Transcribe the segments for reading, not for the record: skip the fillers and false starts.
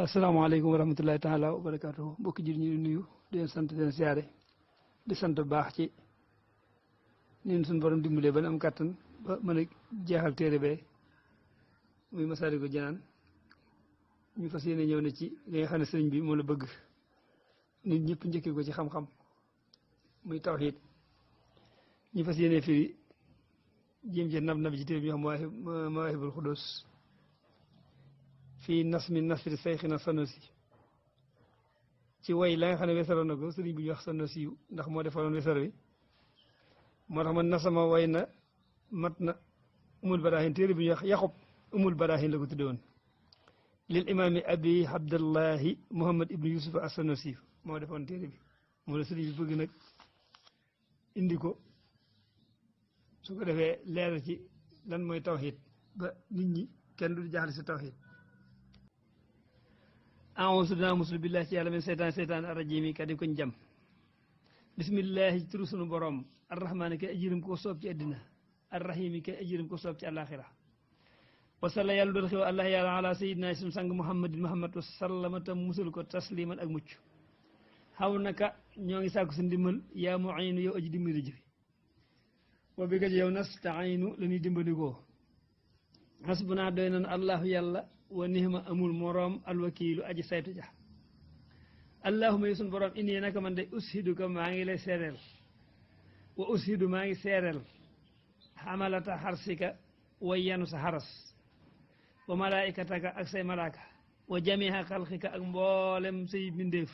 asalaamaaleykum wa rahmatullahi taala wa barakaatuhu mbokki jir ñu nuyu di leen sant di leen siyaare di sant bu baax ci ñun suñu borom dimbalee ba am kàttan ba mën a jeexal téere bee muy Masaalikul Jinaan ñu fas yéene ñëw na ci li nga xam ne sëriñ bi moo la bëgg nit ñëpp njëkkee ko ci xam-xam muy tawxiid ñu fas yéene firi jéem ci nab ci téere bi ñu xam Mawaahibul Quddus fii nasmi nasri sayxina Sanusi ci way la nga xam ne wesaroon na ko sëriñ bi ñu wax Sanusi yu ndax moo defaroon wesar wi moo tax man nasama way na mat na umul barahin téere bi ñu wax Yaxub umul barahin la ko tudde woon lil imaami abi abdallahi muhammad ibnu yusuf as-Sanusi moo defoon téere bi moo la sëriñ bi bëgg nag indi ko su ko defee leeral ci lan mooy tawxiid ba nit ñi kenn du jaaxle si tawxiid a'uuzu dinaa musul billahi ci yàlla min seytaan arrajim yi kat di koñ jam bismillahi ci turu sunu borom arrahmaani kay ajiram ko soob ci àddina arrahimi kay ajiram ko soob ci àllaaxira wasalla yàlla doon xew allah yàlla ala sayidina sunu sang muhammadin muhammad wasallama tam musul ko tasliman ak mucc xaw naka ñoo ngi sàkku si ndimbal yaa mu'inu yow aji dimbali ji wa bi ka yow nastainu la ñuy dimbandikoo hasbuna doy nan allahu yàlla wa nihma amul moroom alwakiilu aji saytu ja allahuma yi suñ borom inni naka man de ushiduka maa ngi lay seereel wa ushidu maa ngi seereel xamalata xarsika wa yanu sa xaras wa malaikataka ak say malaaka wa jamiha xalqika ak mboolem say mbindéef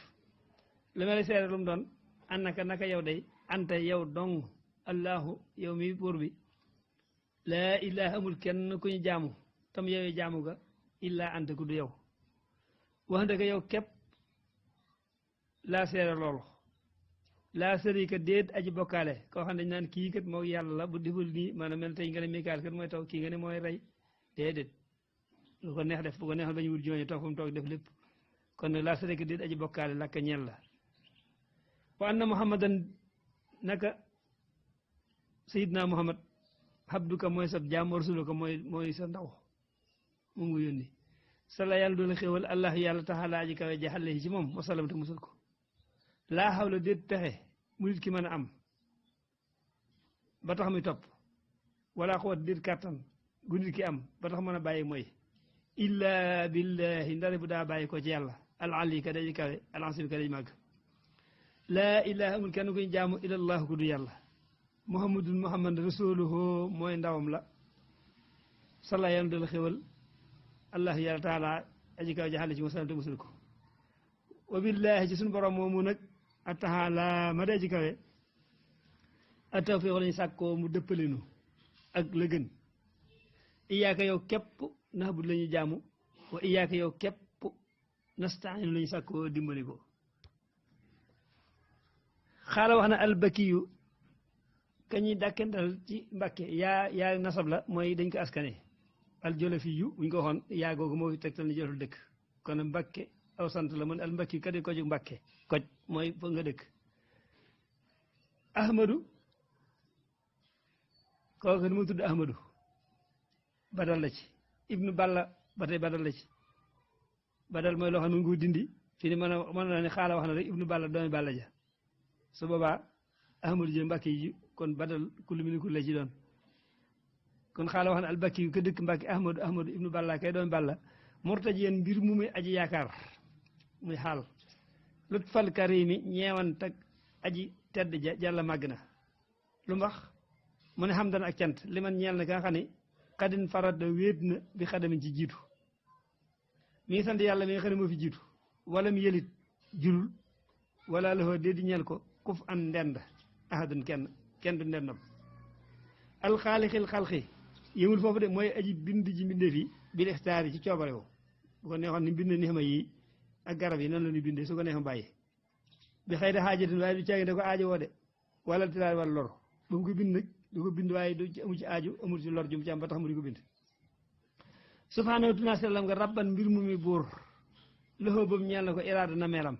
li ma lay seereel lu mu doon annaka naka yow day anta yow dong allahu yow mi buur bi laa ilaha amul kenn ku ñu jaamu tam yow jaamu ga illa anta ku du yow wax dëgg yow képp laa seere loolu laa sërika déet aji bokkaale koo xam ne dañ naan kii kat moo yàlla la bu deful nii maanaam mel tey nga ne Mikael kat mooy taw kii nga ne mooy rey déedéet lu ko neex def bu ko neexal bañu wut jooñu toog fu mu toog def lépp kon nag laa sërika déet aji bokkaale lakka ñeel la wa anna muhammadan naka sayidna muhammad habduka mooy sab jaam rasuluka mooy sa ndaw mu ngi yónni sala yàlla doon xéwal allah yàlla taxala aji kawe ja xale ci moom wasalam te musul ko laa xawla déet pexe mu nit ki mën a am ba tax muy topp wala xuwat déet kàttan gu nit ki am ba tax mën a bàyyi mooy illa billahi ndare bu daa bàyyi ko ci yàlla al ali ka daji kawe al asim ka daji màgg laa ilaha amul kenn kuñ jaamu ilallah ku du yàlla muhammadun muhammad rasuluhu mooy ndawam la sala yàlla doon xéwal allah yàlla taala aji kaw jaxale ci wasalam te musul ko wa billahi ci suñu borom moomu nag a taala ma de aji kawe a tawfiq lañu sàkkoo mu dëppalinu ak la gën iyaaka yow képp naxbud la ñuy jaamu wa iyaaka yow képp nastainu la ñu sàkkoo dimbali ko xaala wax na albakiyu ka ñuy dàkkendal ci mbàkke yaa nasab la mooy dañ ko askane al jolofi yu buñ ko waxoon yaa googu moo fi tegtal ni jolof dëkk kon mbàkke aw sant la man al mbakki kat ko jóg mbàkke koj mooy fa nga dëkk ahmadu kooku ni mu tudd ahmadu badal la ci ibnu balla ba tey badal la ci badal mooy loo xam ne mu ngi dindi fi ni mën na ne xaala wax na rek ibnu balla doomi balla ja su boobaa ahmadu jë mbàkke yi kon badal kullu mi ni kul la ci doon kon xaala wax ne albakki yu ko dëkk mbàkke ahmadu ibnu balla kay doomi balla murtaji yéen mbir mu muy aji yaakaar muy xaal lut fal karimi ñeewant ak aji tedd ja jàlla màgg na lu mu wax mu ne xam dana ak cant li man ñeel na ka nga xam ne xadin farat da wéet na bi xadamin ci jiitu mi ngi sant yàlla mi nga xam ne moo fi jiitu wala mu yëlit jurul wala loxoo dee di ñeel ko kuf an ndend ahadun kenn du ndendam alxaalixil xalxi yëmul foofu de mooy aji bind ji mbindeef yi bil ixtaar yi ci coobare wo bu ko neexoon ni bind nixma yi ak garab yi nan la ñuy bindee su ko neexoon bàyyi bi xëy na xaajatin waaye du caagi da ko aajo woo de wala tilaay wala lor ba mu ko bind nag du ko bind waaye du amu ci aaju amul ci lor jum ci am ba tax mu di ko bind subhaanahu tunaa sellam nga rabban mbir mu mi buur loxoo boobu ñeel na ko iraada na meelam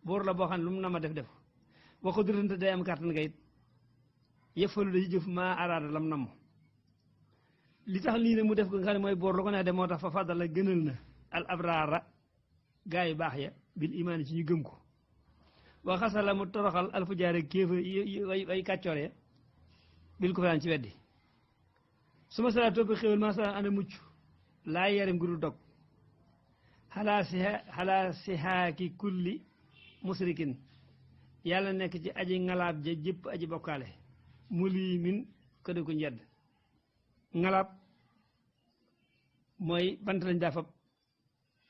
buur la boo xam ne lu mu na ma def wa xudrate day am kàttan nga it yëfalu da ci jëf maa araada lam namm li tax lii ne mu def ko nga xam ne mooy boor la ko neex de moo tax fa fadala gënal na al abraara gaa yu baax ya bil imaani ci ñu gëm ko wa xasala mu toroxal alfujaare kéefa way kàccoor ya bil ko faraan ci weddi su ma salaa topp xéwal ma salaa ana mucc laa yarim gu dul dog xalaa sihaaki kulli musrikin yàlla nekk ci aji ngalaab ja jëpp aji bokkaale mu lii min ko de ko njedd ngalaab mooy bant lañ daa fab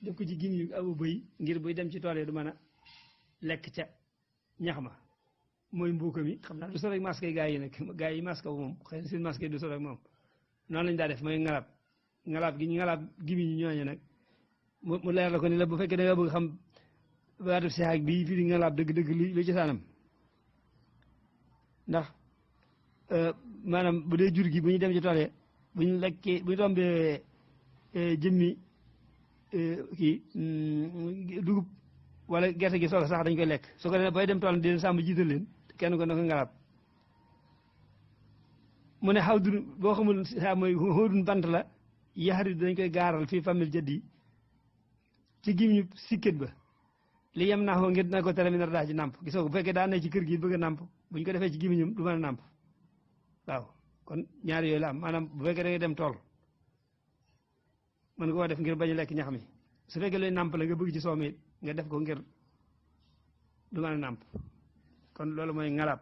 def ko ci gimiñu abu bëy ngir buy dem ci tool yi du mën a lekk ca ñax ma mooy mbuuka mi xam naa du so rek masque yi gaa yi nag gaa yi masque bu moom xëy na seen masque yi du so rek moom noonu lañ daa def mooy ngalaab gi ngalaab gimiñu ñooñu nag mu leer la ko ni la bu fekkee da nga bëgg xam baatu sihaak bii fii di ngalaab dëgg-dëgg lu ci saanam ndax maanaam bu dee jur gi bu ñu dem ci tool yi bu ñu lekkee bu ñu tombee jëmmi kii dugub wala gerte gi soog sax dañ koy lekk su ko defee bay dem tool di leen sàmm jiital leen kenn ko na ko ngalaab mu ne xaw dun boo xamul saa mooy xóodun bant la yaxarit dañ koy gaaral fii famille jëdd yi ci gim ñu sikket ba li yem naa ko ngir dina ko tere mi nar daa ci nàmp gisoo ko bu fekkee daa ne ci kër gi bëgg a nàmp buñ ko defee ci gimiñum du mën a nàmp waaw kon ñaari yooyu la am maanaam bu fekkee da ngay dem tool mën nga koo def ngir bañ a lekk ñax mi su fekkee looy nàmp la nga bëgg ci soow mi nga def ko ngir du mën a nàmp kon loolu mooy ngalaab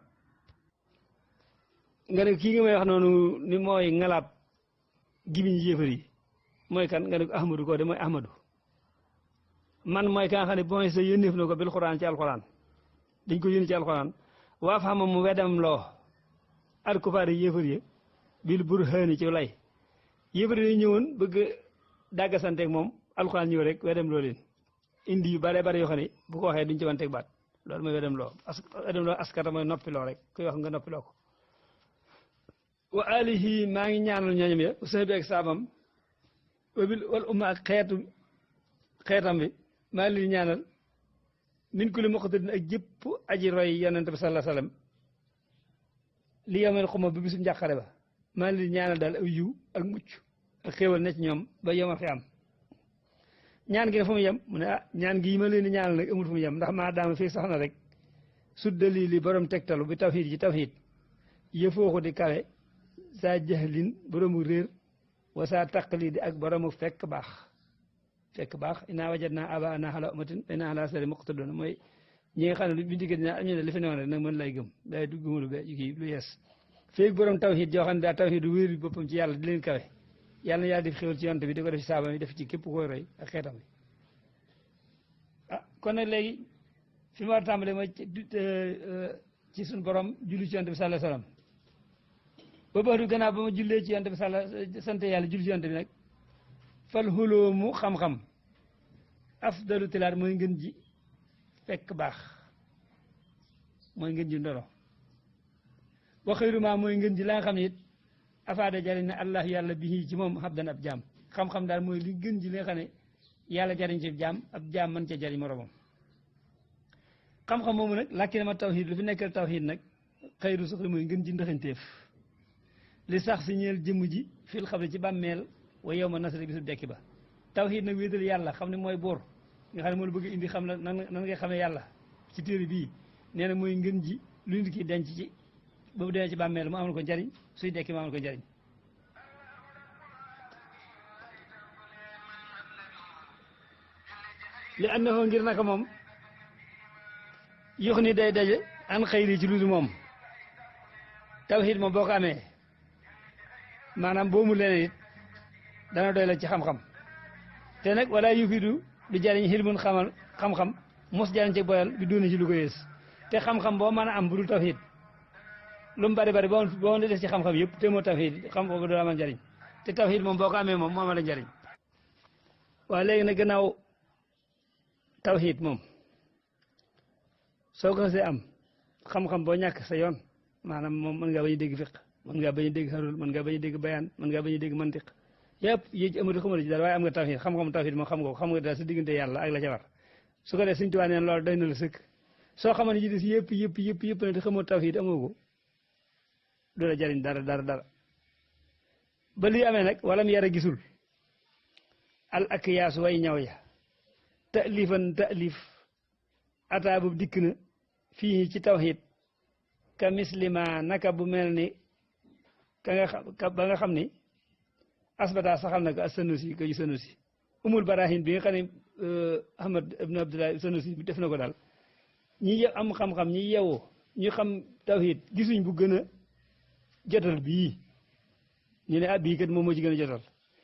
nga ne kii nga may wax noonu ni mooy ngalaab gimiñ yéefar yi mooy kan nga ne ko ahmadu koo de mooy ahmadu man mooy ka nga xam ne bon sa yónneef na ko bil xuraan ci alxuraan dañ ko yónni ci alxuraan waa fa mu wedam loo al kufaar yi yéefar yi bil burhaani ci lay yéefar yi ñëwoon bëgg dàggasanteeg moom alxuraan ñëw rek wedam loo leen indi yu bare bare yoo xam ne bu ko waxee duñ ci wanteeg baat loolu mooy wedam loo askata mooy noppiloo rek kuy wax nga noppiloo ko wa alihi maa ngi ñaanal ñooñam ya sahbi ak saabam wabil wal umma ak xeetam bi maa ngi leen ñaanal min kulli muqtadin ak jëpp aji roy yonent bi sallallahu alayhi wasallam li yomel xuma bi bisum njàqare ba maa ngi leen ñaanal daal aw yiw ak mucc ak xéewal ne ci ñoom ba yomal xiyam ñaan gi ne fu mu yem mu ne ñaan gi ma leen di ñaanal nag amul fu mu yem ndax maa daama fii sax na rek su dalili borom tegtalu bi tawxiid ci tawxiid yëfooxu di kawe saa jahlin boromu réer wa saa taqlidi ak boromu fekk baax inaa wajadnaa aabaa'anaa alaa ummatin wa innaa alaa aasaarihim muqtadoon mooy ñi nga xam ne bi diggante naa am ñu ne li fi newoon rek nag mën lay gëm day du gëmalu be kii lu yees feeg borom tawxiid joo xam ne daa tawxiid du wéeru boppam ci yàlla di leen kawe yàlla na yàlla def xéwal ci yonent bi di ko def ci saaba yi def ci képp koy roy ak xeetam bi kon nag léegi fi ma war a tàmbalee mooy ci suñu borom julli ci yonent bi sallallahu alayhi wasallam ba bëri gannaaw ba ma jullee ci yonent bi sant yàlla julli ci yonent bi nag fal xuloomu xam-xam afdalu tilaat mooy ngën ji fekk baax mooy ngën ji ndoro wa xayruma mooy ngën ji la nga xam ne it afaada jariñ na allah yàlla bi ci moom xabdan ab jaam xam-xam daal mooy li gën ji li nga xam ne yàlla jariñ ci jaam ab jaam mën cee jariñ moromam xam-xam moomu nag làkki na ma tawxiid lu fi nekkal tawxiid nag xayru suxri mooy ngën ji ndaxanteef li sax si ñeel jëmm ji fil xabri ci bàmmeel wa yow ma nasri bisub dekki ba tawxiid nag wéetal yàlla xam ne mooy buur nga xam ne moo la bëgg indi xam la nan ngay xamee yàlla ci téere bii nee na mooy ngën ji lu nit ki denc ci ba bu demee ci bàmmeel mu amal ko njariñ suy dekki mu amal ko njariñ li annahu ngir naka moom yox ni day daje an xëyri ci lu dul moom tawxiid moom boo ko amee maanaam boo mu leneen it dana doy la ci xam-xam te nag wala yufidu du jariñ xilmun xam-xam mos jariñ ci boyal bi dooni ci lu ko yées te xam-xam boo mën a am bu dul tawxiid lu mu bari bari boo des ci xam-xam yëpp te moo tawxiid xam-xam du amal njariñ te tawxiid moom boo ko amee moom moo amal njariñ waaw léegi nag gannaaw tawxiid moom soo ko see am xam-xam boo ñàkk sa yoon maanaam moom mën ngaa bañ a dégg fiq mën ngaa bañ a dégg xarul mën ngaa bañ a dégg bayaan mën ngaa bañ a dégg mantiq yëpp yi ci amatu xamatu ci dara waaye am nga tawxiid xam-xam tawxiid moom xam nga daal sa diggante yàlla ak la ca war su ko def suñu tubaab neen loolu doy na la sëkk soo xaman ne ji des yëpp ne te xamoo tawxiid amoo ko du la jariñ dara ba lii amee nag wala mu yara gisul al ak yaasu way ñaw ya ta'lifan ta'lif ataa bu dikk na fii ci tawhid ka mislima naka bu mel ni ka nga xam ba nga xam ni asbata saxal na ko as-Sanusi ko Sanusi umul barahin bi nga xam ne Ahmad ibn Abdullah Sanusi bi def na ko daal ñi am xam-xam ñi yewoo ñu xam tawhid gisuñ bu gën a jotal bii ñu ne ah bii kat moom moo ci gën a jotal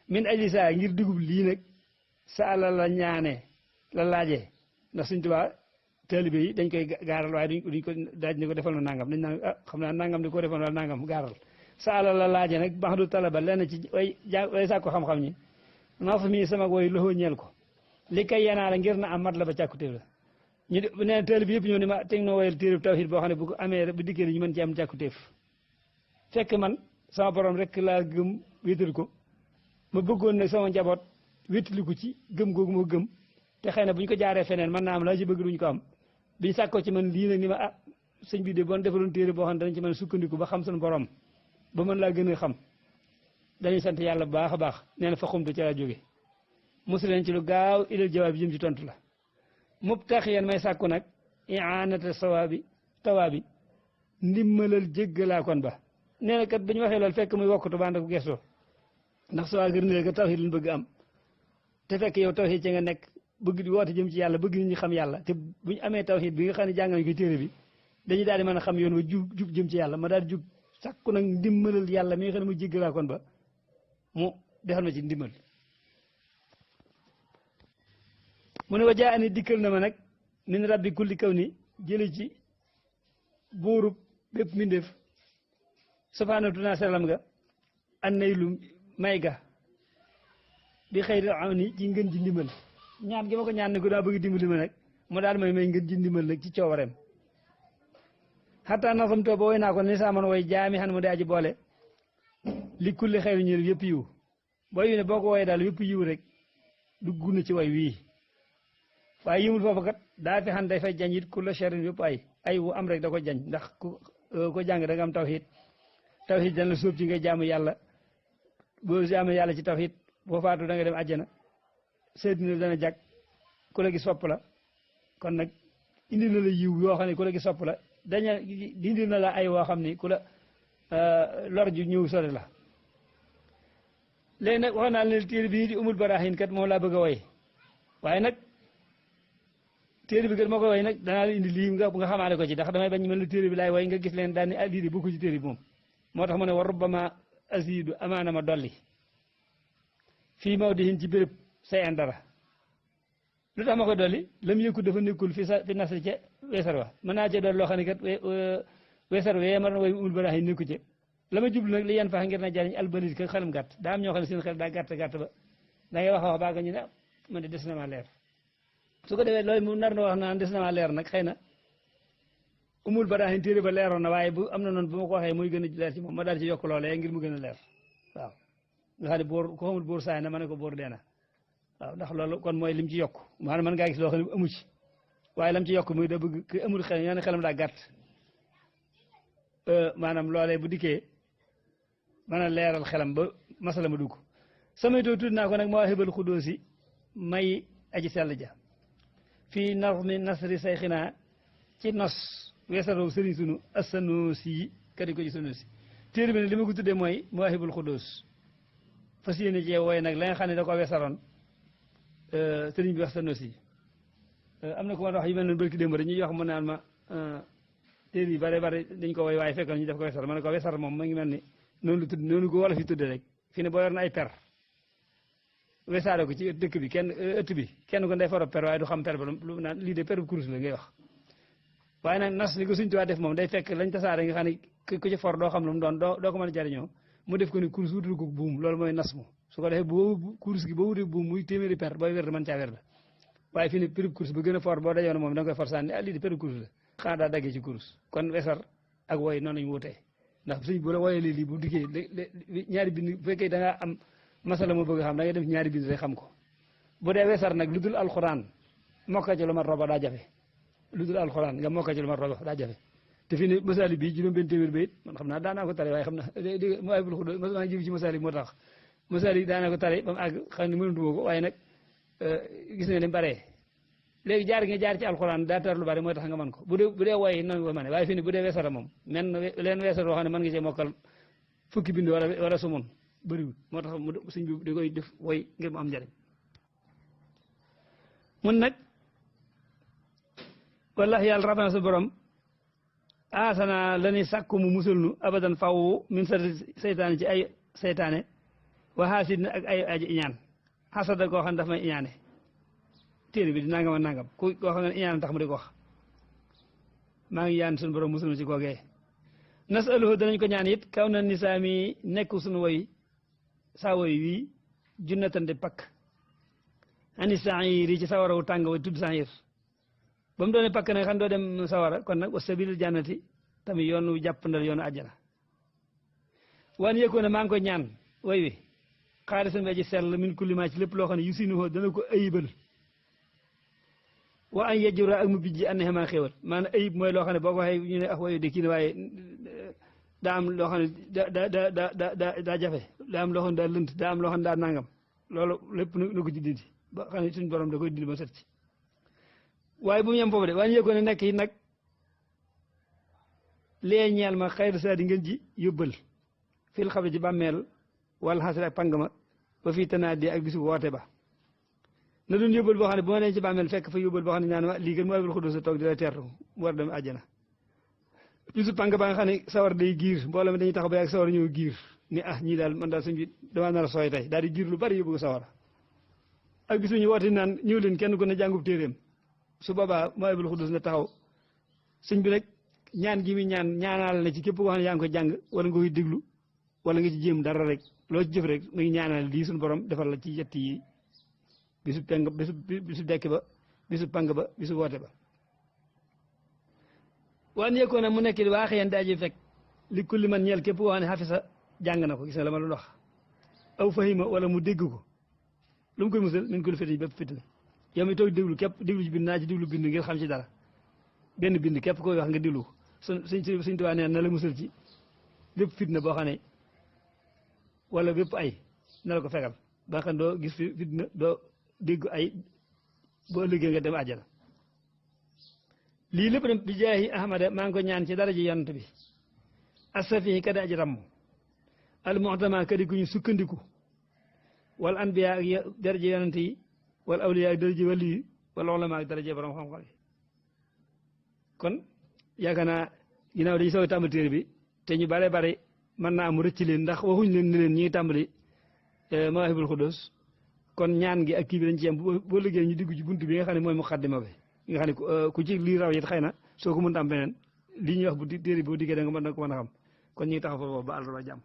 min ajli ngir dugub lii nag sa alal la ñaane la laajee ndax Sëñ Tuubaa taalibe yi dañ koy gaaral waaye duñ ko daaj ne ko defal na nangam dañ naan ah xam naa nangam di ko defal wala nangam gaaral sa alal la laajee nag bax du talaba lenn ci way sàkko xam-xam ñi naf mi sama woy loxoo ñeel ko li kay yanaala ngir na am mat la ba càkkutéef la ñu nee na taalibe yëpp ñëw ni ma teg na woyal téere tawhid boo xam ne bu ko amee bu dikkee ñu mën ci am càkkutéef fekk man sama borom rek laa gëm wéetal ko ma bëggoon nag sama njaboot wéetaliku ci gëm googu ma gëm te xëy na bu ñu ko jaaree feneen mën naa am laa ci bëgg duñ ko am biñ sàkkoo ci man lii nag ni ma ah sëñ bi de bon defaloon téere boo xam ne danañ ci mën a sukkandiku ba xam suñu borom ba mën laa gën a xam dañuy sant yàlla bu baax a baax nee na fa xumtu ca laa jóge mosu leen ci lu gaaw ilal jawaab jëm ci tontu la mub tax yéen may sàkku nag iaanata tawaabi ndimmalal jéggalaa kon ba nee na kat ba ñu waxee loolu fekk muy wokkatu bànd ak gestoo ndax soo gër ni ko tawhid lañ bëgg am te fekk yow tawhid ci nga nekk bëgg di woote jëm ci yàlla bëgg nit ñi xam yàlla te bu ñu amee tawhid bi nga xam ne jàng nañ ko téere bi dañuy daal di mën a xam yoon wa jub jëm ci yàlla ma daal di jub sàkku nag ndimmalal yàlla mi nga xam ne mu jéggalaa kon ba mu defal ma ci ndimmal mu ne wa jaa ani dikkal na ma nag min rabbi kulli kaw ni jële ci buurub bépp mbindeef subhaanahu naa sellam nga an nay lu may ga bi xëy na am ni ci ngën ji ndimbal ñaan gi ma ko ñaan ne ko daa bëgg dimbali ma nag mu daal may ngën ji ndimbal nag ci coobareem xataa nasam too ba woy naa ko ni saa man woy jaami xan mu daa ji boole li kulli xëy na ñu yëpp yiw booy yu ne boo ko woyee daal yëpp yiw rek dugg na ci way wii waaye yimul foofu kat daa fi xan day fay jañ it kulla sharin yëpp ay wu am rek da ko jañ ndax ko jàng da nga am tawhid dana la sóob ci ngay jaamu yàlla boo jaamu yàlla ci tawhid boo faatu da nga dem àjjana seydina dana jag ku la gi sopp la kon nag indi na la yiw yoo xam ne ku la gi sopp la daña dindi na la ay woo xam ni ku la lor ju ñëw sori la léegi nag wax naa leen téere bii di umul barahin kat moom laa bëgg a woy waaye nag téere bi kat moo ko woy nag danaa la indi lii nga xamaale ko ci ndax damay bañ mel ne téere bi laay woy nga gis leen daal ni lii de bokku ci téere bi moom moo tax mu ne wa rubbama azidu amaana ma dolli fii mawdihin ci béréb say an dara lu tax ma koy dolli lam yëkku dafa nekkul fi nasri ca weesar wa mën naa cee dolli loo xam ne kat weesar wee ma doon woy umul barahin nekku ci la ma jublu nag li yan fax ngir na jariñ albanit ka xelam gàtt daa am ñoo xam ne seen xel daa gàtt ba da ngay wax baa nga ñu ne man de des na ma leer su ko defee loolu mu nar na wax naan des na ma leer nag xëy na umul barahin téere ba leeroon na waaye bu am na noonu bu ma ko waxee muy gën a leer ci moom ma daal ci yokk loolee ngir mu gën a leer waaw nga xam ne boor ko xamul boor saay na ma ne ko boor dee na waaw ndax loolu kon mooy lim ci yokk maanaam mën ngaa gis loo xam ne amu ci waaye lam ci yokk muy da bëgg ku amul xel ñoo ne xelam daa gàtt maanaam loolee bu dikkee mën a leeral xelam ba masala ma dugg samay doo tudd naa ko nag Mawaahibul Quddoosi may aji sell ja fii nazmi nasri sayxinaa ci nos weesaroo sëriñ sunu as-Sanusi kadi ko ci Sanusi téere bi ne li ma ko tuddee mooy Mawaahibul Quddus fas yéene cee wooye nag la nga xam ne da ko weesaroon sëriñ bi wax Sanusi am na ko ma wax yu mel noonu barki démb rek ñuy wax mu naan ma téere yi bare bare dañ ko woy waaye fekk ñu def ko weesar ma ne ko weesar moom ma ngi mel ni noonu lu tudd noonu ko wala fi tudde rek fi ne boo yor na ay per weesaare ko ci dëkk bi ëtt bi kenn ko ndey faro per waaye du xam per ba lu naan lii de per bu kurus la ngay wax waaye nag nas li ko Sëñ Tuubaa def moom day fekk lañ tasaare nga xam ne ku ci for doo xam lu mu doon doo ko mën a jariñoo mu def ko ni kurus wutul ko buum loolu mooy nas mu su ko defee boo kurus gi boo wutee buum muy téeméeri per booy wér mën caa wér la waaye fi ne perub kurus ba gën a for boo dajoon moom da nga koy for sànni lii de perub kurus la xanaa daa daggee ci kurus kon wesar ak woy noonu lañu wutee ndax suñ bu la wooyee lii bu dikkee ñaari bind bu fekkee da ngaa am masala moo bëgg xam da ngay def ñaari bind rek xam ko bu dee wesar nag lu dul alxuraan mokka ci lu mat roba daa jafe lu dul alxuraan nga mokka ci lu mat roba daa jafe te fi ne masali bii juróom benn téeméer bayit man xam naa daanaa ko tare waaye xam naa Mawaahibul Quddus maa ngi jëm ci masali moo tax masali daanaa ko tare ba mu àgg xam ne mënatuma ko waaye nag gis nga ni baree léegi jaar nga jaar ci alxuraan daa tar lu bari mooy tax nga mën ko bu dee woy noonu ko mane waaye fii ni bu dee weesara moom men leen weesar boo xam ne mën nga cee mokkal fukki bind wala sumun bëriwul moo tax sëñ bi di koy def woy ngir mu am njariñ mun nag wallahi yàlla rafet na sa borom asana la ñuy sàkku mu musul nu abadan faw min sa seytaane ci ay seytaane wa xaasid na ak ay aji iñaan xasada koo xam ne dafa may iñaane téere bi di nangam ak nangam koo xam ne iñaan tax mu di ko wax maa ngi yaan suñu borom musul nu ci googee nasaluhu danañ ko ñaan it kaw na nisaami nekk suñu woy saa woy wii junnatante pakk ani saxiir yi ci sawara wu tàng wa tudd saxiir ba mu doone pakk nag xam doo dem sawara kon nag wa sabil jannati tamit yoonu jàppandal yoonu àjjana wan yëkkoon ne maa ngi koy ñaan woy wi xaalisan bi ci sell min kulli maa ci lépp loo xam ne yu sinuhoo dana ko ayibal wa an yejjura ak mu bijji an xemaa xéewal maanaam ayib mooy loo xam ne boo ko waxee ñu ne ak woy de kii ne waaye daa am loo xam ne daa jafe daa am loo xam ne daa lënt daa am loo xam ne daa nangam loolu lépp na ko ci dindi ba xam ne suñu borom da koy dindi ba set ci waaye bu mu yem foofu de waaye ñu yëg ko ne nekk yi nag lee ñeel ma xayru saa di ngeen ji yóbbal fil xabre ci bàmmeel wala xasri ak pang ma ba fii tanaadi ak bisu woote ba na doon yóbbal boo xam ne bu ma nee ci bàmmeel fekk fa yóbbal boo xam ne ñaan ma lii gën mooy bul xudus toog di la teertu mu war dem àjjana bisu pang ba nga xam ne sawar day giir mbooloo mi dañuy taxaw ba yàgg sawar ñëw giir ni ah ñii daal man daal suñ bi damaa nar a sooy tey daal di giir lu bari yóbbu ko sawara ak bisu ñu woote naan ñëw leen kenn ku ne jàngub téeréem su boobaa mooy bul xudus na taxaw sëñ bi nag ñaan gi mi ñaanal na ci képp koo xam ne yaa ngi ko jàng wala nga koy déglu wala nga ci jéem dara rek loo ci jëf rek mu ngi ñaanal lii suñu borom defal la ci yett yi bisu peng bisu dekk ba bisu pang ba bisu woote ba waan yëkkoon na mu nekk di waa xëyan daaji fekk li kulli man ñeel képp koo xam ne xafisa jàng na ko gis na la ma lu wax aw fahima wala mu dégg ko lu mu koy musal min kulli fitna bépp fitna yow mi toog déglu képp déglu ci bind naa ci déglu bind ngir xam ci dara benn bind képp koy wax nga déglu ko suñ tuwaa nee na la musal ci bépp fitna boo xam ne wala bépp ay na la ko fegal ba nga xam doo gis fitna doo dégg ay boo liggéey nga dem àjjana lii lépp nag bi jaahi ahmada maa ngi ko ñaan ci dara ji yonent bi asafihi kada aji ramm al muhtama kadi ku ñu sukkandiku wal anbiya ak daraje yonent yi wal awliya ak daraje wali yi wal ulama ak daraje borom xam-xam yi kon yaakaar naa ginnaaw dañuy soog a tàmbali téere bi te ñu bare bare mën naa am rëcc leen ndax waxuñ leen ni leen ñi ngi tàmbali Mawahibul Xudus kon ñaan gi ak kii bi dañ ci yem boo liggéey ñu diggu ci buntu bi nga xam ne mooy muqaddima bi nga xam ne ku ci lii raw it xëy na soo ko mënta am beneen lii ñuy wax bu téere boo diggee da nga mën ko mën a xam kon ñu ngi taxaw foofu ba àllarba jàmm.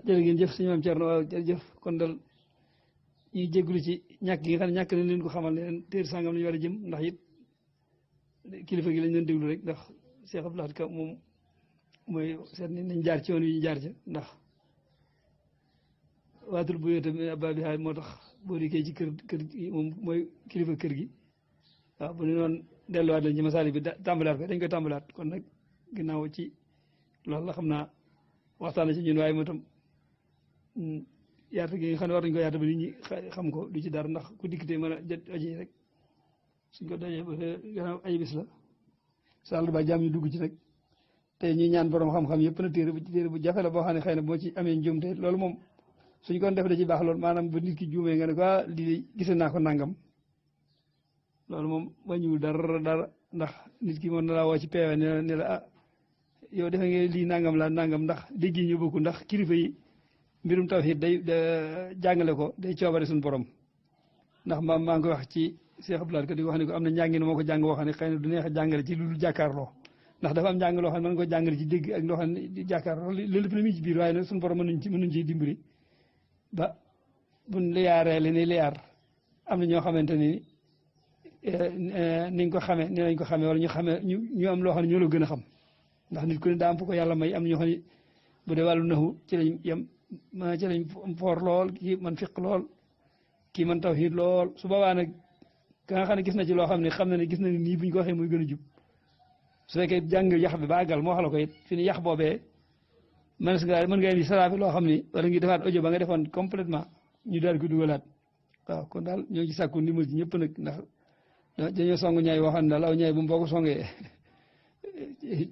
jërë ngeen jëf sëñ Maam Thierno waaw jërëjëf kon dal ñuy jégalu ci ñàkk gi nga xam ne ñàkk nañ leen ko xamal ne leen téere sangam la ñu war a jëm ndax it kilifa gi lañ doon déglu rek ndax Cheikh Abdou Lahad Ka moom mooy seet nañ jaar ci yoon wi ñu jaar ca ndax waatul bu yooyu tamit abba bi moo tax boo dikkee ci kër gi moom mooy kilifa kër gi waaw bu ñu noon delluwaat lañ ci masaali bi tàmbalaat ko dañ koy tàmbalaat kon nag ginnaaw ci loolu la xam naa waxtaan ci ñun waaye moo tam yaata gi nga xam ne war nañ ko yaata ba nit ñi xam ko du ci dara ndax ku dikkitee mën a jot aji rek suñ ko dajee ba gannaaw ay bis la sall ba jàmm ñu dugg ci nag te ñuy ñaan borom xam-xam yëpp na téere bu jafe la boo xam ne xëy na boo ci amee njuumte loolu moom suñ ko def da ci baax loolu maanaam ba nit ki juumee nga ne ko lii gise naa ko nangam loolu moom wàññiwul dara ndax nit ki mën na laa woo ci peewe ne la yow defe nga lii nangam la nangam ndax dégg yi ñu bokku ndax kilifa yi mbirum tawhid day jàngale ko day coobare suñu borom ndax maa ngi koy wax ci Cheikh Abdou Lahad Ka di wax ne ko am na njàngin moo ko jàng woo xam ne xëy na du neex a jàngale ci lu jàkkaarloo ndax dafa am njàng loo xam ne mën nga ko jàngale ci dégg ak loo xam ne di jàkkaarloo loolu lépp la muy ci biir waaye nag suñu borom mënuñ ciy dimbali ba buñ liyaaree li ni liyaar am na ñoo xamante ni niñ ko xamee ni lañ ko xamee wala ñu am loo xam ne ñoo la gën a xam ndax nit ku ne daa am fu ko yàlla may am na ñoo xam ne bu dee wàllu naxu ci lañ yem ci lañ foor lool kii man fiq lool kii man tawhid lool su boobaa nag ka nga xam ne gis na ci loo xam ne gis na ni nii buñ ko waxee muy gën a jub su fekkee jàng yax bi ba àggal moo xam la ko it fi ni yax boobee mën nga indi saraafi loo xam ni wala ngi defaat audio ba nga defoon complètement ñu daal ko dugalaat waaw kon daal ñoo ngi ci sàkku ndimbal ci ñëpp nag ndax dañoo song ñaay waxaan daal aw ñaay bu mu boo ko songee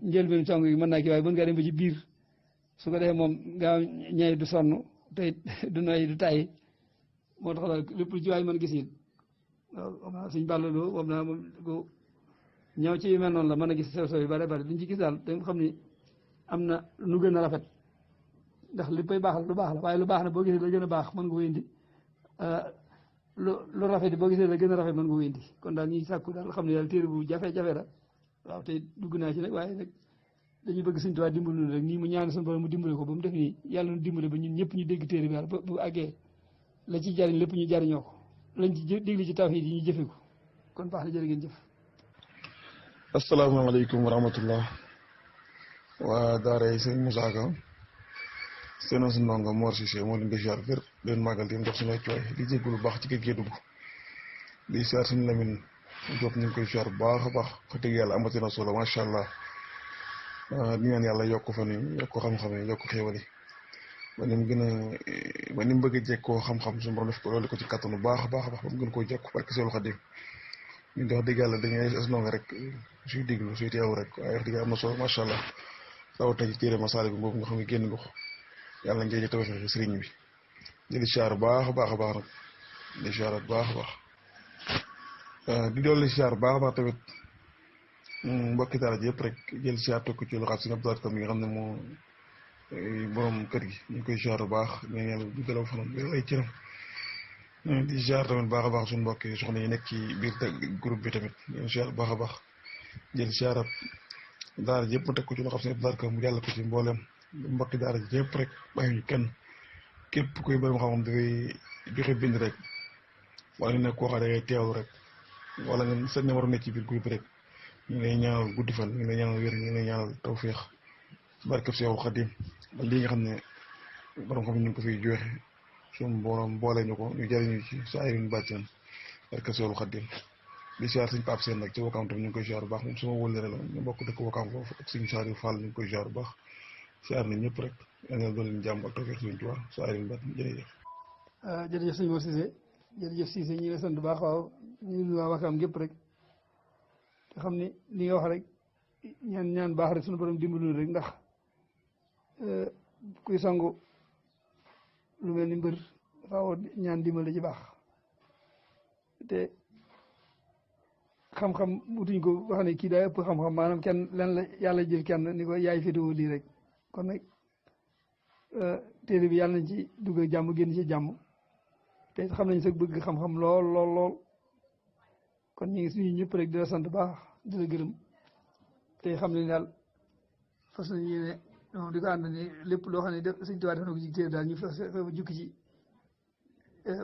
njëlbeen song yi mën naa kii waaye mën ngaa dem ba ci biir su ko defee moom nga ñaay du sonn te du noy du tay moo tax daal lépp lu ci waay mën gis it waaw xam naa suñ bàllaloo moom naa moom ko ñëw ci yu mel noonu la mën a gis sew sew yu bare bare liñ ci gis daal da nga xam ni am na nu gën a rafet ndax léppay baax lu baax la waaye lu baax na boo gisee la gën a baax mën nga ko indi lu rafet boo gisee la gën a rafet mën nga ko indi kon daal ñuy sàkku daal xam ne daal téere bu jafe-jafe la waaw te dugg naa ci nag waaye nag dañuy bëgg Sëñ Tuubaa dimbali rek nii mu ñaan suñu borom mu dimbali ko ba mu def nii yàlla nu dimbali ba ñun ñëpp ñu dégg téere bi daal bu àggee la ci jariñ lépp ñu jariñoo ko lañ ci déglu ci tawhiid yi ñu jëfe ko kon baax na jërë ngeen jëf. asalaamaaleykum wa rahmatullah waa daara sëñ Moussa Ka seen su ndongo Mor Cissé moo leen di ziar wér leen màggal di ndox suñu cooy di jégalu bu baax ci kër gi dugg di ziar suñu Lamine Diop ñu ngi koy ziar bu baax a baax wax dëgg yàlla amati na solo macha allah di ñaan yàlla yokk fan yi yokk xam-xam yi yokk xéwal yi ba ni mu gën a ba ni mu bëgg a jekkoo xam-xam suñu borom def ko loolu ko ci kattanu baax a baax a baax ba mu gën koo jekku barke Seexul Xadiim ñu di wax dëgg yàlla dañuy as ndongo rek suy déglu suy teew rek waaye wax dëgg am na solo macha allah rawatina ci téere Masaalik bi boobu nga xam ne génn nga ko yàlla ngeen ci tawfeex sëriñ bi di siyaar baax a baax a baax nag di siyaar bu baax a baax di dolli siyaar baax a baax tamit mbokki daara ji yëpp rek jël siyaar tokk ci loxaat suñu Abdou Kam yi nga xam ne moo borom kër gi ñu ngi koy siyaar bu baax ñu yàlla du gëlaw fanam ay cëram di siyaar tamit baax a baax suñu mbokki soxna yi nekk ci biir groupe bi tamit ñu siyaar bu baax a baax jël siyaar daara ji yëpp mu teg ko ci loxaat suñu Abdou Kam mu jàll ko ci mboolem mbokki daara ji yëpp rek bàyyiwuñu kenn képp kuy borom xam-xam dafay joxe bind rek wala nga nekk koo xam ne dangay teewlu rek wala nga sa numéro nekk ci biir groupe rek ñu ngi lay ñaanal guddi fan ñu ngi lay ñaanal wér ñu ngi lay ñaanal tawféex ci barkeb Seexul Xadiim ba lii nga xam ne borom xam ñu ngi ko fiy joxe suñu borom boole ñu ko ñu jëriñu ci saa yu ñu bàcc nañ barkeb Seexul Xadiim di siyaar suñu Pape Sène nag ci Wakaam tam ñu ngi koy siyaar bu baax moom suma wëllëre la ñu bokk dëkk Wakaam foofu ak suñu Saliou Fall ñu ngi koy siyaar bu baax siyaar nañ ñëpp rek yàlla doon leen jàmm ak tawféex suñu Tuubaa saa yu ñu bàcc jërëjëf. jërëjëf sëñ Mor Cissé jërëjëf Cissé ñu ngi sant bu baax waaw ñu ngi waa Wakaam gépp rek te xam ni li nga wax rek ñaan baax rek suñu borom dimbalu rek ndax kuy sangu lu mel ni mbër faaw ñaan dimbali ci baax te xam-xam wutuñ ko wax ne kii daa ëpp xam-xam maanaam kenn lan la yàlla jël kenn ni ko yaay féetewoo lii rek kon nag téere bi yàlla nañ ci dugg ak jàmm génn ci jàmm te xam nañ sax bëgg xam-xam lool lool lool kon ñu ngi suñu ñëpp rek di la sant baax di la gërëm te xam ne daal fas nañu yéene moom di ko ànd ni lépp loo xam ne def Sëñ Tuubaa def na ko ci téere daal ñu fa jukki ci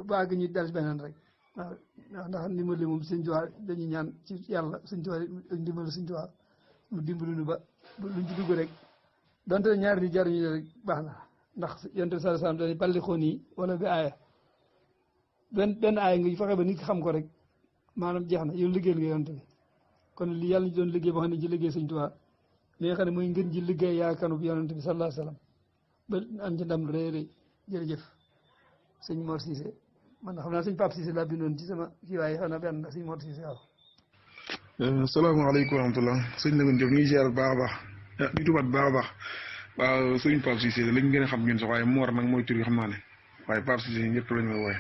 baag ñu dal beneen rek waaw ndax ndimbali moom Sëñ Tuubaa dañuy ñaan ci yàlla Sëñ Tuubaa ak ndimbali Sëñ Tuubaa mu dimbali nu ba luñ ci dugg rek donte ñaari di jaruñu rek baax na ndax yonent bi sallallahu alayhi wasallam dañuy balli xoon yi wala bi aaya benn aaya nga fexe ba nit ki xam ko rek maanaam jeex na yow liggéeyal nga yonent bi kon li yàlla ñu doon liggéey boo xam ne ci liggéey Sëñ Tuubaa li nga xam ne mooy ngën ji liggéey yaakaanu yonent bi sallallahu alayhi wasallam ba am ci ndam lu rëy rëy jërëjëf sëñ Mor Cissé man xam naa sëñ Pape Cissé laa bindoon ci sama kii waaye xam naa benn sëñ Mor Cissé waaw. asalaamaaleykum wa rahmatulah sëñ Lamine Diop ñu ngi ziar bu baax a baax di tubaat bu baax a baax waaw sëñ Pape Cissé lañ gën a xam ñun sax waaye Mor nag mooy tur yi xam naa ne waaye Pape Cissé ñëpp lañ may wooye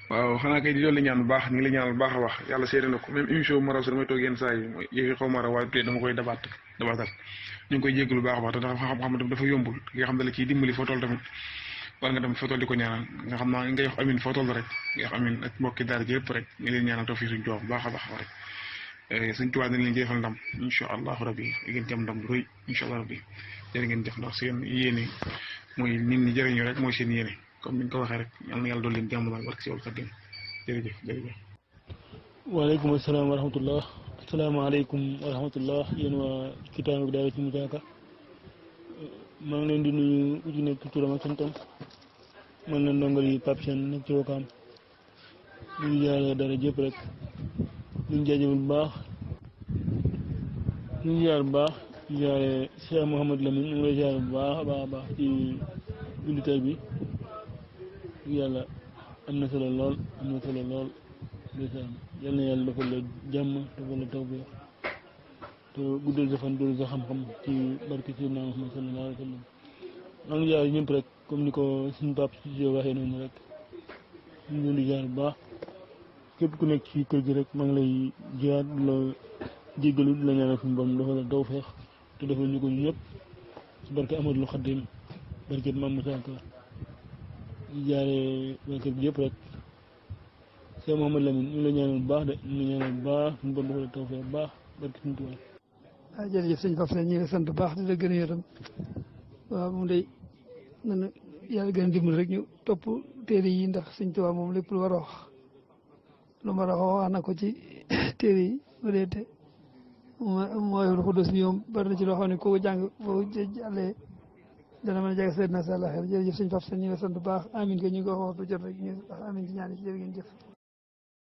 waaw xanaa kay di doon la ñaan bu baax ñu ngi la ñaan bu baax a wax yàlla seede na ko même émission Maraw sax damay toog yenn saa yi yëfi xaw Maraw waaye peut-être dama koy dabaatal ñu ngi koy jéggalu baax a baax te ndax xam-xam dafa yombul nga xam ne la ciy dimbali foo toll tamit war nga dem foo toll di ko ñaanal nga xam naa ngay wax amin foo toll rek nga wax amin ak mbokki daara ji yëpp rek ñu leen ñaanal tawfiq suñu Tuubaa bu baax a baax rek suñ Tuubaa dañ leen jëfal ndam incha allahu rabbi ngeen ci am ndam lu rëy incha allah rabbi jërë ngeen jëf ndax seen yéene mooy nit ñi jëriñu rek mooy seen yéene comme ni ñu ko waxee rek yal na yàlla doon leen jàmm daal barke Seexul Xadiim jërëjëf jërëjëf. waaleykum asalaam wa rahmatullah asalaamaaleykum wa rahmatullah yéen waa Kitaab daara ci Moussa Ka maa ngi leen di nuyu ku ci nekk turam ak santam man la ndongal yi Pape Sène nekk ci Wakaam ñu ngi jaaree dara jëpp rek ñu ngi jaajëfal bu baax ñu ngi jaar bu baax di jaaree Cheikh Mouhamadou Lamine ñu ngi lay jaar bu baax a baax a baax ci jullitaay bi yàlla am na solo lool ndeysaan yal na yàlla defal la jàmm defal la tawfeex te guddal sa fan doolu sa xam-xam ci barke Seydina Muhammad sallallahu alayhi wa sallam. maa ngi jaar ñëpp rek comme ni ko suñu pap si waxee noonu rek ñu ngi leen di jaar bu baax képp ku nekk ci kër gi rek maa ngi lay jaar di la jéggalu di la ñaanal suñu borom dafa la tawfeex te defal ñu ko ñu ñëpp ci barke Amadou Khadim barke Mame Moussa Ka di jaaree waa kër gi yëpp rek Cheikh Mouhamed Lamine ñu ngi lay ñaanal bu baax de ñu ngi lay ñaanal bu baax suñu borom dafa la tawfeex bu baax barke suñu tubaab. waaw jërëjëf sëñ Pape Sène ñu ngi sant bu baax di la gën a yërëm waaw moom day nan yàlla gën a dimbali rek ñu topp téere yi ndax sëñ Tuubaa moom lépp lu war a wax lu war a wax na ko ci téere yi ba dee te mooy xudus bi moom bari na ci loo xam ne koo jàng boo jàllee dana mën a jàng seet na sa àllaxira jërëjëf sëñ Pape Sène ñu ngi sant bu baax amin ko ñu ngi ko wax waxtu jot rek ñu wax amin ci ñaan yi jërë ngeen jëf